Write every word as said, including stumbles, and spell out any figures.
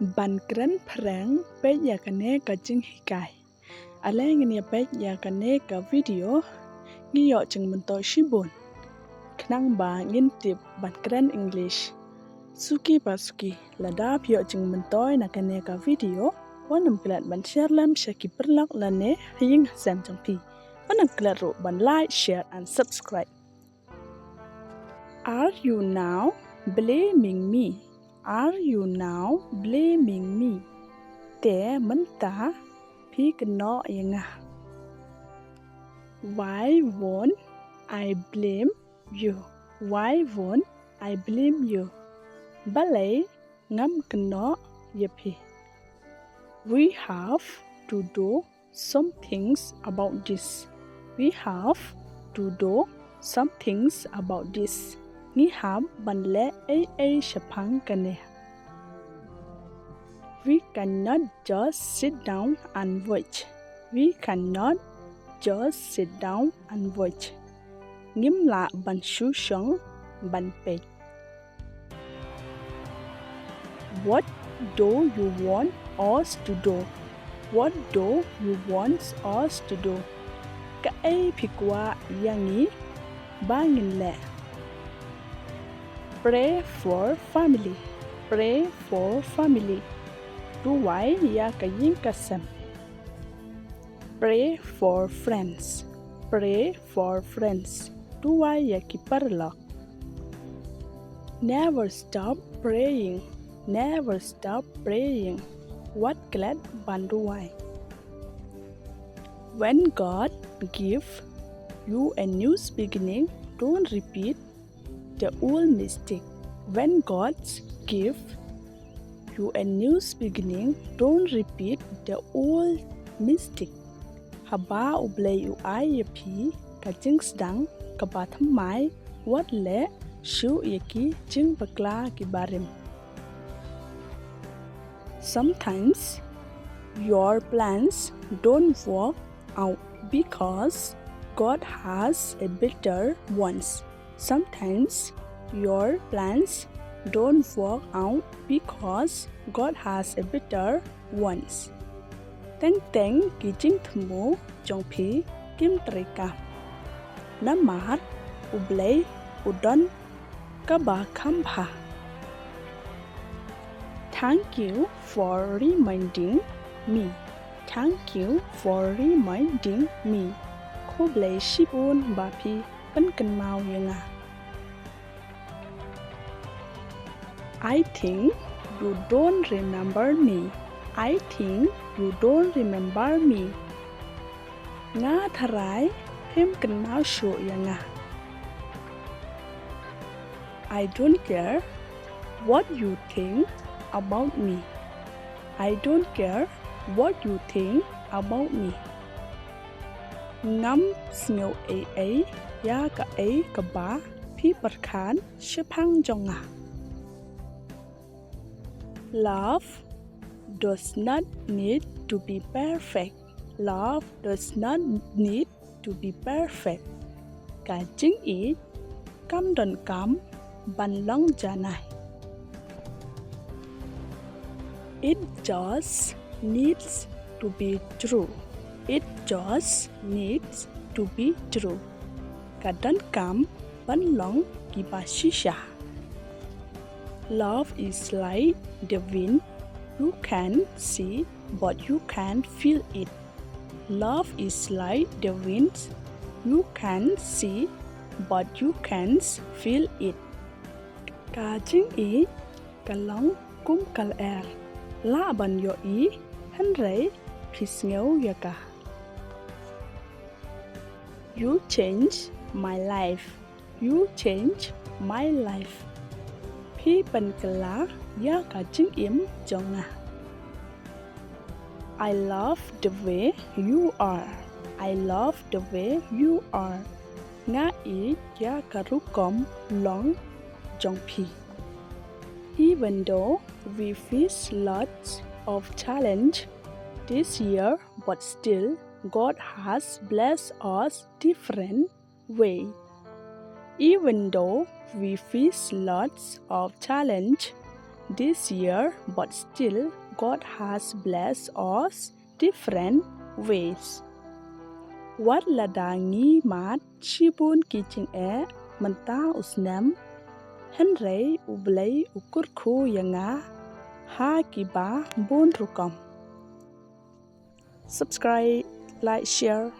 Ban kren phareng, peit ïa kane ka jinghikai. Ale ngin ïa peit ïa kane ka video, ngi ïoh jingmyntoi shibun khnang ba ngin tip ban kren English. Suki pa suki, lada phi ïoh jingmyntoi na kane ka video, wat nym klet ban share lem sha ki paralok lane ha ïing ha sem jong phi. Wat nym klet ruh ban like, share and subscribe. Are you now blaming me? Are you now blaming me? Te mynta phi kynnoh ïa nga. Why won't I blame you? Why won't I blame you? Balei ngam kynnoh ïa phi? We have to do some things about this. We have to do some things about this. Ngi hap ban leh ei ei shaphang kane. We cannot just sit down and watch. We cannot just sit down and watch. Ngim lah ban shu shong ban peit. What do you want us to do? What do you want us to do? Kaei phi kwah ïa ngi ba ngin leh? Pray for family. Pray for family. Duwai ïa ka ïing ka sem. Pray for friends. Pray for friends. Duwai ïa ki paralok. Never stop praying. Never stop praying. Wat klet ban duwai. When God give you a new beginning, don't repeat the old mistake. When God give you a new beginning, don't repeat the old mistake. Haba U Blei u ai ïa phi ka jingsdang kaba thymmai, wat leh shuh ïa ki jingbakla kiba rim. Sometimes your plans don't work out because God has a better ones. Sometimes your plans don't work out because God has a better ones. Teng teng ki jingthmu jong phi kim treikam. Namar U Blei u don kaba kham bha. Thank you for reminding me. Thank you for reminding me. Khublei shibun ba phi pynkynmaw ïa nga. I think you don't remember me. I think you don't remember me. Nga tharai phim kynmaw shuh ïa nga. I don't care what you think about me. I don't care what you think about me. Ngam sngew ei ei ïa kaei kaba phi pyrkhat shaphang jong nga. Love does not need to be perfect. Love does not need to be perfect. Ka jingïeit kam donkam ban long janai. It just needs to be true. It just needs to be true. Ka donkam ban long kiba shisha. Love is like the wind. You can see, but you can't feel it. Love is like the wind. You can see, but you can't feel it. Ka jingïeit ka long kum ka lyer. Lah ban ïohi, hynrei phi sngew ïa ka. You change my life. You change my life. Phi pynkylla ïa ka jingim jong nga. I love the way you are. I love the way you are. Nga ïeit ïa ka rukom long jong phi. Even though we face lots of challenge this year, but still God has blessed us different way. Even though we face lots of challenge this year, but still God has blessed us different ways. Wat lada ngi mad shibun ki jingeh mynta u snem, hynrei U Blei u kyrkhu ïa nga ha kiba bun rukom. Subscribe, like, share.